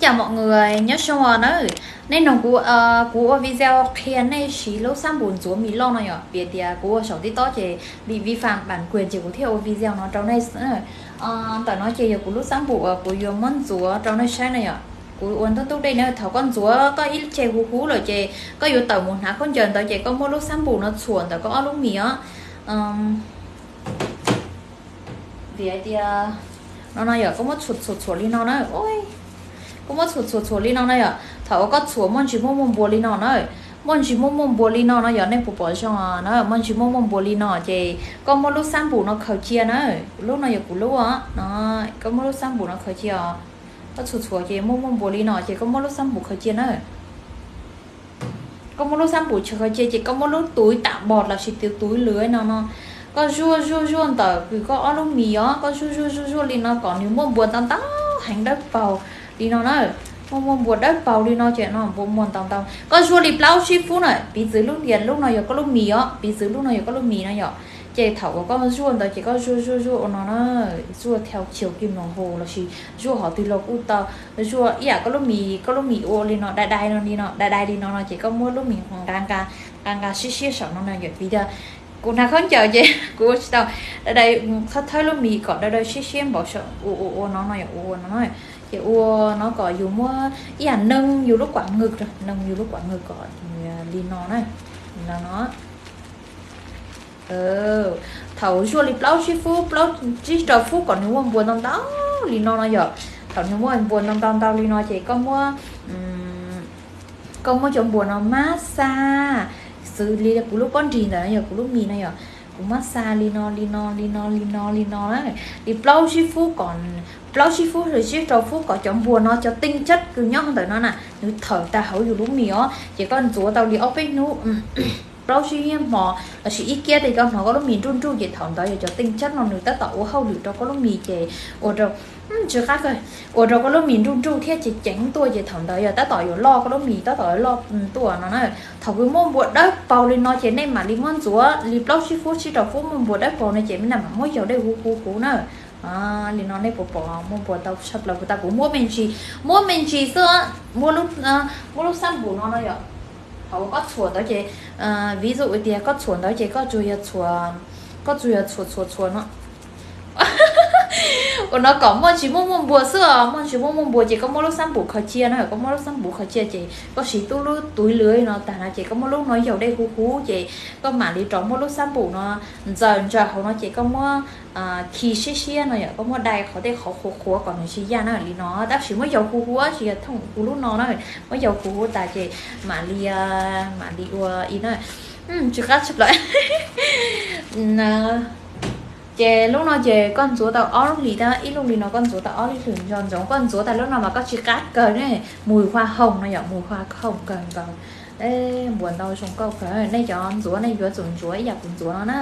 Chào mọi người, nyob zoo os na. Nej noog kuv, kuv ua video qhia nej siv lub xab npum ntxuav mis loj no yom, vim tias kuv ua saum TikTok ces bị vi phạm bản quyền ces kuv thiaj ua video no rau nej. Ntawm no ces yog kuv lub xab npum uas kuv yuav muab ntxuav rau nej saib na yom. Kuv ua ntub ntub dej na, thaum koj ntxuav koj ib ce huv huv lawm ces koj yuav tawm mus hnav khaub ncaws ntawd ces koj muab lub xab npum no txhuam ntawm koj ob lub mis os. Vim hais tias no no yom, koj muab txhuam txhuam txhuam li no na. Koj muab txhuam txhuam txhuam li no na yom, thaum uas koj txhuam muaj ntsis muaj muaj npuas li no na, muaj ntsis muaj muaj npuas li no no yom, nej puas pom zoo na, muaj ntsis muaj muaj npuas li no ces koj muab lub xab npum no khaws cia na. Lub no yog kuv lub os no, koj muab lub xab npum no khaws cia os. Koj txhuam txhuam ces muaj muaj npuas li no ces koj muab lub xab npum khaws cia na. Koj muab lub xab npum khaws cia ces koj muab lub túi tam bos los sis tus túi lwm no no, koj zuaj zuaj zuaj ntawm kws koj ob lub mis os, koj zuaj zuaj zuaj zuaj li no kom nws muaj npuas ntau ntau heev dawb paug li no na. Muaj muaj npuas dawb paug li no ces no npuas muaj ntau ntau. Koj zuaj li plaub tsib fub na, piv txwv lub tias lub no yog koj lub mis os, piv txwv lub no yog koj lub mis no yom. Ces thaum uas koj zuaj ntawd ces koj zuaj zuaj zuaj ua no na, zuaj theo chiều kim đồng hồ los sis zuaj qhov twg los kuj tau. Zuaj ib yam koj lub mis, koj lub mis ua li no dai dai no li no, dai dai li no no ces koj muab lub mis nqa nqa nqa nqa siab siab saum no na yom, vim tias kuv hnav khaub ncaws ces kuv ua tsis tau dai dai, thawb thawb lub mis kom dai dai siab siab npaum saum ua ua ua no no yom, ua ua no. Ces ua no kom yus muab ib yam neeg yus lub kuam ngwg, neeg yus lub kuam ngwg kom li no na, li no no. Thaum zuaj li plaub tsib fub, plaub tsib rau fub kom nws muaj npuas ntau ntau li no no yom. Thaum nws muaj npuas ntau ntau ntau li no ces koj muab, koj muab cov npuas no mab xa, xws li kuv lub pob nrig ntawm no yog kuv lub mis no yom, kuv mab xa li no li no li no li no li no na, li plaub tsib fub kom, plaub tsib fub li tsib rau fub kom cov npuas no cov tinh chất kws nyob ntawm no na nws thawm tag hauv yus lub mis os, ces koj ntxuav tau li ob peb hnub, plaub tsib hmo los sis ib kiab tej koj hnov koj lub mis nruj nruj ces thaum ntawd yog cov tinh chất no nws tab tom ua hauj lwm rau koj lub mis ces ua rau, tsis qab, ua rau koj lub mis nruj nruj thiab ces ceev tuaj ces thaum ntawd yog tab tom yuav loj koj lub mis, tab tom loj tuaj no na. Thaum kws muaj npuas dawb paug li no ces nej mam li muab ntxuav li plaub tsib fub tsib rau fub muaj npuas dawb paug no ces nej mam muab yaug dej huv huv huv na. Li no nej puas pom muaj npuas tau tshaj plaws puas tau? Kuv muab me ntsis, muab me ntsis xwb, muab lub xab npum no no yom. Thaum koj txhuam ntawd ces, ví dụ tias koj txhuam ntawd ces koj tsuas yog txhuam, koj tsuas yog txhuam txhuam txhuam no. Ua no kom muaj ntsis muaj muaj npuas xwb os, muaj ntsis muaj muaj npuas ces koj muab lub xab npum khaws cia na, koj muab lub xab npum khaws cia ces koj siv tub lub túi lưới no tag no ces koj muab lub no yaug dej huv huv ces koj mam li rov muab lub xab npum no ntxaws ntsaws hauv no ces koj muab khi siab siab no yom, koj muab dai qhov tej qhov qhuav qhuav kom nws tsis yaj na li no, tab sis muab yaug huv huv tsis yog thooj kuv lub no na, muab yaug huv huv tas ces mam li, mam li ua i na, tsis qab tshaj plaws. Ces lub no ces koj ntxuav tau ob lub hlis, ib lub li no koj ntxuav tau ob lub hlis nco ntsoov, koj ntxuav tas lub no mas koj tsis qab kawg ne, mùi hoa hồng no yom, mùi hoa hồng kawg nkaus. Npuas ntau zoo nkauj kawg, nej cov ntxuav nej yuav tsum ntxuav ib yam kuv ntxuav no na.